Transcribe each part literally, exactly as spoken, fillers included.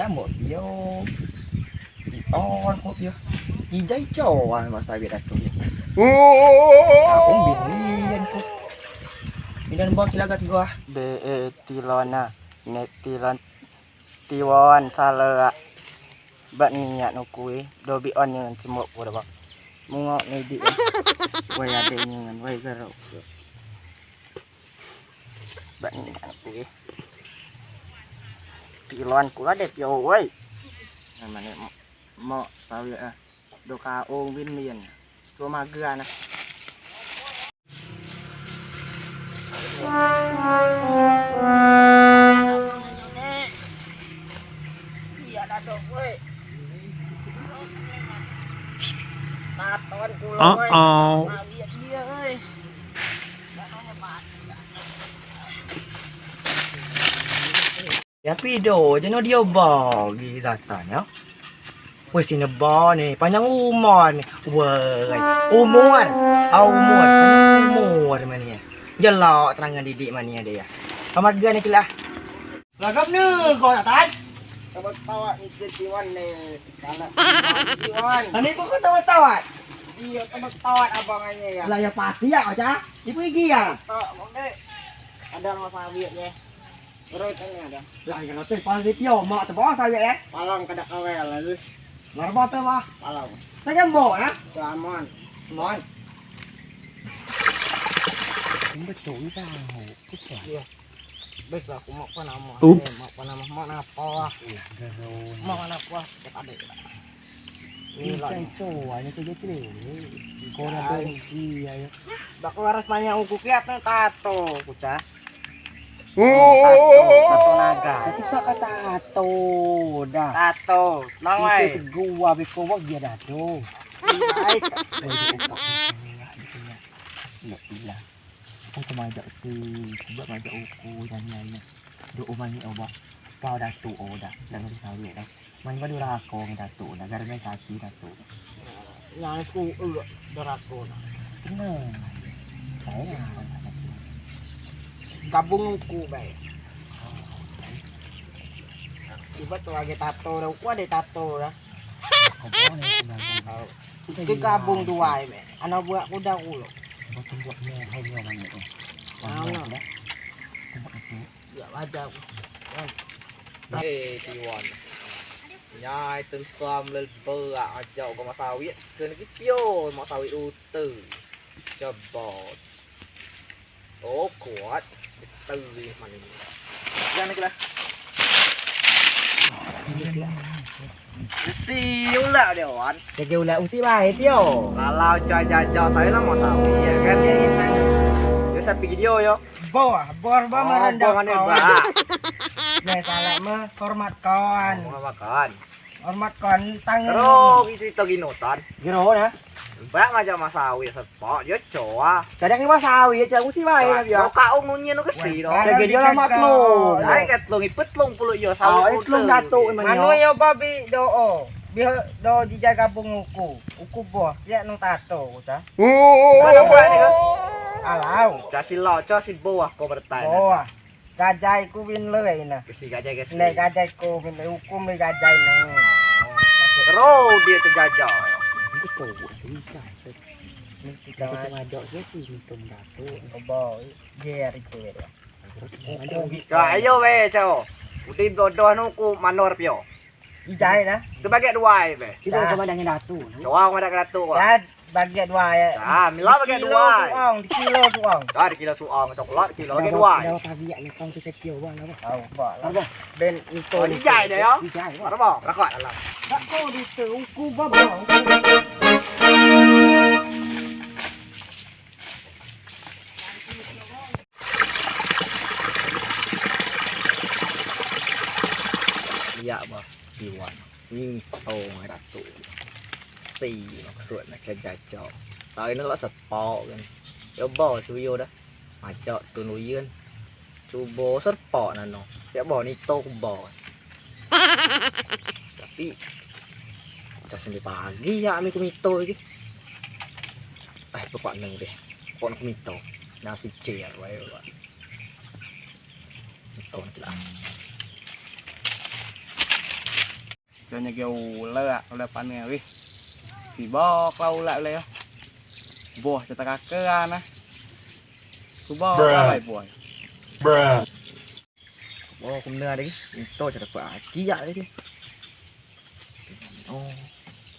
Ambo pio. Di on ko pio. Ijai coa masa biar aku. Aku bin lian ko. Midan bo kilagat gua. Be, eh, tilona. Ne tilon. Tiwan saleak. Bak niat nuku e, do bi on ngen cemok pura bak. Mungok ne di. Wai ade ngen, wai gero. Bak niat nuku e. Tilon kula de pio wai. Nama ne mok sawi ah. Do kaung bin lien. Tua magean ah. Uh-oh. Ya pido jeno dio bagi zatan yo. Weh si ne ba ne panjang umor ne. Weh. Umor. Au umor. Panjang umor mane ye. Jelak terangan didik mane ye dia. Pamaga ne kilah. Lagam ne ko tak tan. Tawa-tawa ikut Iwan ne. Salah. Iwan. Kami ko tawa-tawa. Iyo tawa-tawa abang anye ya. Lah ya pati ya aja. Ibu igi ya. Tawa mau dek. Ada rumah pabrik ye. Lah kalau teh paling tio mak tebas aja ya. Palang kada kawel lagi. Marba teh wah. Palang. Saya mau ya. Aman. Aman. Ini betul ni sanggup. Iya. Baiklah aku mau apa nama? Ups. Mau apa nama? Mau apa wah? Mau apa? Cepat deh. Ini lah. Cai coa ni kerja tu ni. Kau dah berhenti ya. Bak harus banyak uku kiat tato kucah. Tato, tato naga. Susah kata tato dah. Tato, nang wai. Itu gua beko wak dia dah tu. Baik. Nggak gila. Aku kemajak si sebab majak uku dan nyanyi. Doa mani oba. Kau datuk oh dah. Dah ngeri sawit dah. Mani ba durako ngen datuk dah. Gara-gara kaki datuk. Nyanyi seku eh, durako dah. Kena. Saya ngarang tak datuk. Gabung uku baik. Tiba tu lagi tato dah. Uku ada tato dah. Kau boleh tinggal. Kau. Kita gabung dua ini. Anak buat kuda ulo. Betul buat ni hai ni orang ni. Mana? Tempat itu. Ya ada. Eh, Tiwan. Nyai tensam lel berak aja uga mak sawit. Kena kipio mak sawit ute. Cebot. Oh, kuat. Betul ni mana ni. Jangan lagi lah. Usi ulak dia wan. Jaga ulak usi bae tio. Kalau cak jajau saya lah mau sawi ya kan. Dia sapi video yo. Bawah bor ba merendah kawan. Nah salah meh hormat kawan. Hormat kawan. Hormat kawan tangan. Ro gitu itu ginotan. Giro nah. Bak ngajak masawi sepak dia coa. Kadang ni masawi ya cak usi bae dia. Kau kau nunyi nu kesi do. Jaga dia lah mak lu. Ai kat lu ngipet lu puluh yo sawi. Itu datuk. Mano yo babi do o. Biar do jijai gabung uku. Uku boh, ya nung tato ucah. Mana buat ni kau? Alau. Cak si lau, cak si boh kau bertai. Boh. Gajai ku bin lei na. Kesi gajai kesi. Nei gajai ku bin lei, uku bin gajai na. Ro dia terjajah. Betul, terjajah. Ni kita majok dia si untung datuk. Boh, jer itu ya. Uku. Cak ayo we cak. Udah bodoh nu ku manor pio. Ijai dah. Sebagai dua ai be. Kita coba dengan datu. Coba dengan datu. Cak bagi dua ai. Ah, mila bagi dua. Suang, di kilo suang. Dah di kilo suang, coklat kilo bagi dua ai. Dah pagi ya ni kau tu setia bang apa? Tahu bang. Apa? Ben itu. Oh, ijai dah ya. Ijai. Apa? Rakot dalam. Tak kau di tu uku babang. Liak bah, Iwan. Ni tong datuk. Si maksud nak cajacau. Tahu ni lah sepak kan. Yo bau suyo dah. Macak tun luyen. Cubo serpak nano. Siap bau ni tong bau. Tapi udah sendiri pagi ya ami kumito lagi. Eh, pokok neng deh. Pokok kumito. Nasi cer wae. Mito nanti lah. Contoh ge ulak, ulak panen wih. Sibok lah ulak ulak yo. Boh cerita kakean ah. Sibok lah bai boh. Oh, ku menea deh. Itu cara ku aki ya deh. Oh,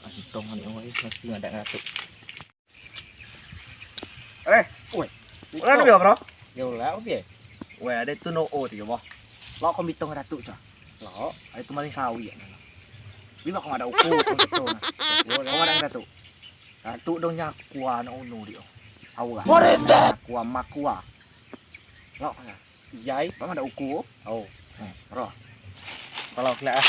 aki tong ni, oh, masih ada ngatu. Eh, woi. Ulak dulu ya, bro. Ya ulak, oke. Woi, ade tu no o tiga boh. Lok ko mitong datu ca. Lok, ade tu maling sawi ya. Bi mak ko madeak uku ko mitong. Lok, lok madeak datu. Datu dong nyakua no unu dio. Awa. What is that? Nyakua makua. Lok. Ijai, paman dak uku. Oh. Hmm, roh. Kalau kelak ah.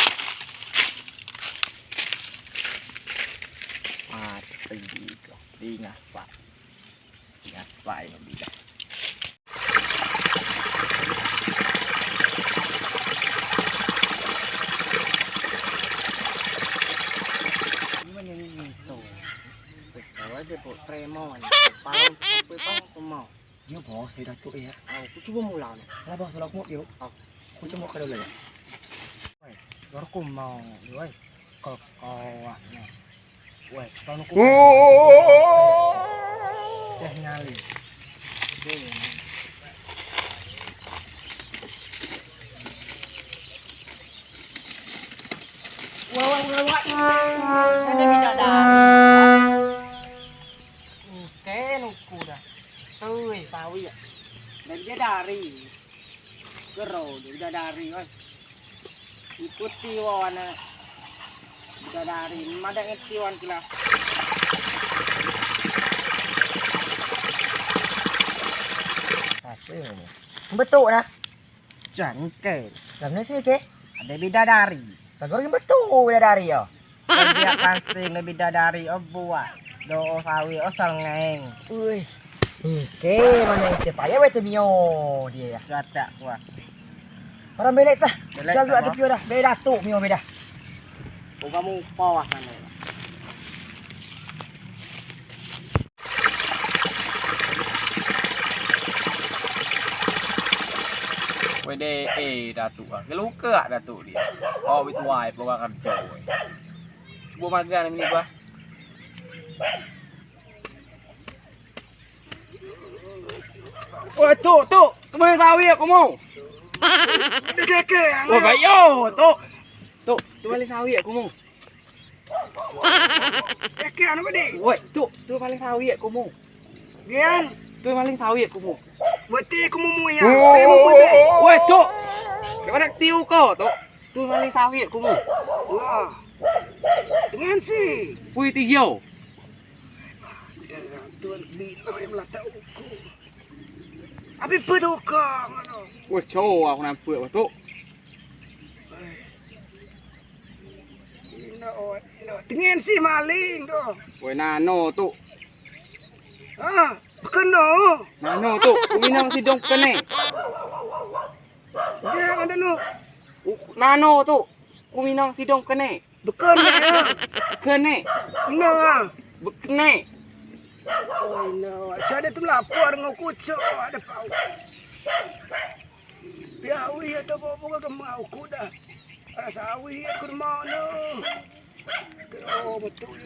Mati di ko. Di ngasai. Di ngasai no bidah. Ini mana ni tu? Eh, kalau ada buat preman. Palang sampai palang kemau. Yo, bos, dari Datuk ya. Au, ku cubo mulo ne. Lah, bos, mulo ku yo. Au. Ku cubo ke dulu ya. Woi, baru ku mau, woi. Kau kawak ne. Woi, kalau ku teh nyali. Wah, wah, wah, wah. Ada bidadari. Oke, nuku dah. Tui, sawi ya. Dari dia dari. Gero, dia udah dari, oi. Ikuti wan, eh. Udah dari, madeak ngerti wan kila. Betul nah. Jangke. Lah, mana sih, Ke? Ada bidadari. Lah, gero betul bidadari ya. Dia kasting lebih dadari o buak. Do o sawi o sengeng. Ui. Ike, mana ike payah wete mio dia ya. Cuatak kuah. Orang belek tah. Belek. Cuak tah, atu pio dah. Beda tu mio beda. Buka muka wah sana. Wede, eh, Datuk ah. Keluka ah Datuk dia. Kau bituai pegang kerja. Cubo magang ni bah. Woi, Tuk, Tuk, tu maling sawi aku mu. Woi, bayo, Tuk. Tuk, tu maling sawi aku mu. Eke anu gede. Woi, Tuk, tu maling sawi aku mu. Gian. Tu maling sawi aku mu. Beti aku mu mu ya. Aku mu mu be. Woi, Tuk. Kau nak tiu kau, Tuk. Tu maling sawi aku mu. Wah. Dengan si. Woi, tigio. Tuan bina yang melata uku. Abi petukang anu. Woi, cowok aku nampak, Tuk. Ino, ino. Tengen si maling tu. Woi, nano tu. Ah, bekeno. Nano tu, ku minang sidong kene. Dia ada nu. Nano tu, ku minang sidong kene. Bekene. Bekene. Ino ah. Bekene. Oh, ino. Jadi tu melapor ngau kucuk ada pau. Piawi atau bobo ke mau kuda. Rasa awi ke mau no. Oh, betul.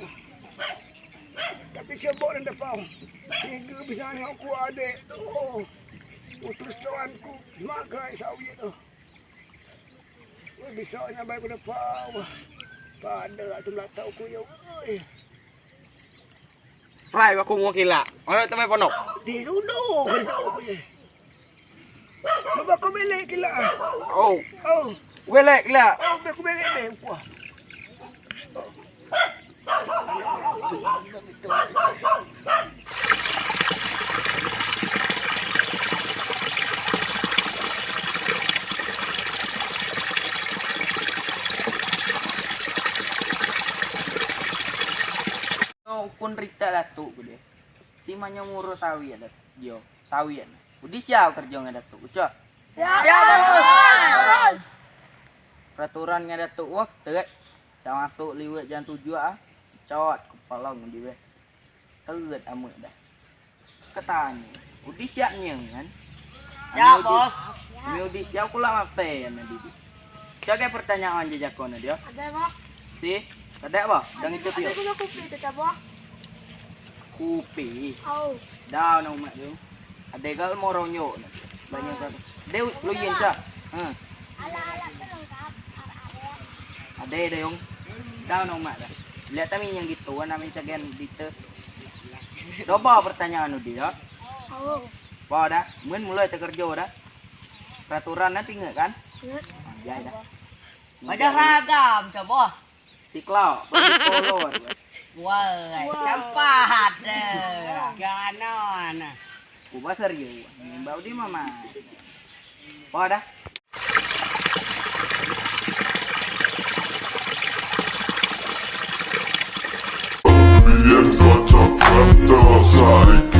Tapi coba dan dapau. Tiga bisa ni aku adek. Oh. Terus tuanku magai sawi tu. Bisa nyabai ku dapau. Pada tu melatau ku ya. Oi. Rai, aku mau kila. Mana temai ponok? Di sudo kerja aku ye. Bapa kau belek kila. Oh. Oh. Belek kila. Oh, aku belek be kuah. Ukun rita Datuk ku dio. Si manyo ngurus sawi ado dio, sawi ado. Udi siau kerjo ngan Datuk, ucok. Siap, Bos. Peraturan ngan Datuk wak tet. Cak masuk liwet jam tujuh ah. Cot kepala ngudi weh. Tet amek dah. Ketanyo, udi siap nyeng kan? Siap, Bos. Udi siap kula mafe ya nadi. Cak pertanyaan je jako nadi. Ado, Bos. Ti, kadek ba? Dang itu pio. Aku nak kopi tetap ba. Kopi. Au. Dau nak umak tu. Ade gal morong yo. Banyak kan. Deu lu yin sa. Ha. Alat-alat tu lengkap. Ade deh yong. Dau nak umak dah. Lihat tami yang gitu kan, nami cagen dite. Coba pertanyaan udi ya. Au. Ba dah, men mulai tekerjo dah. Peraturan nanti inget kan? Inget. Ya dah. Pada ragam coba. Siklau, baju kolor. Wah, tempat deh. Ganon. Ku basar yo. Mbak udi mama. Ba dah. Biar saja kata saya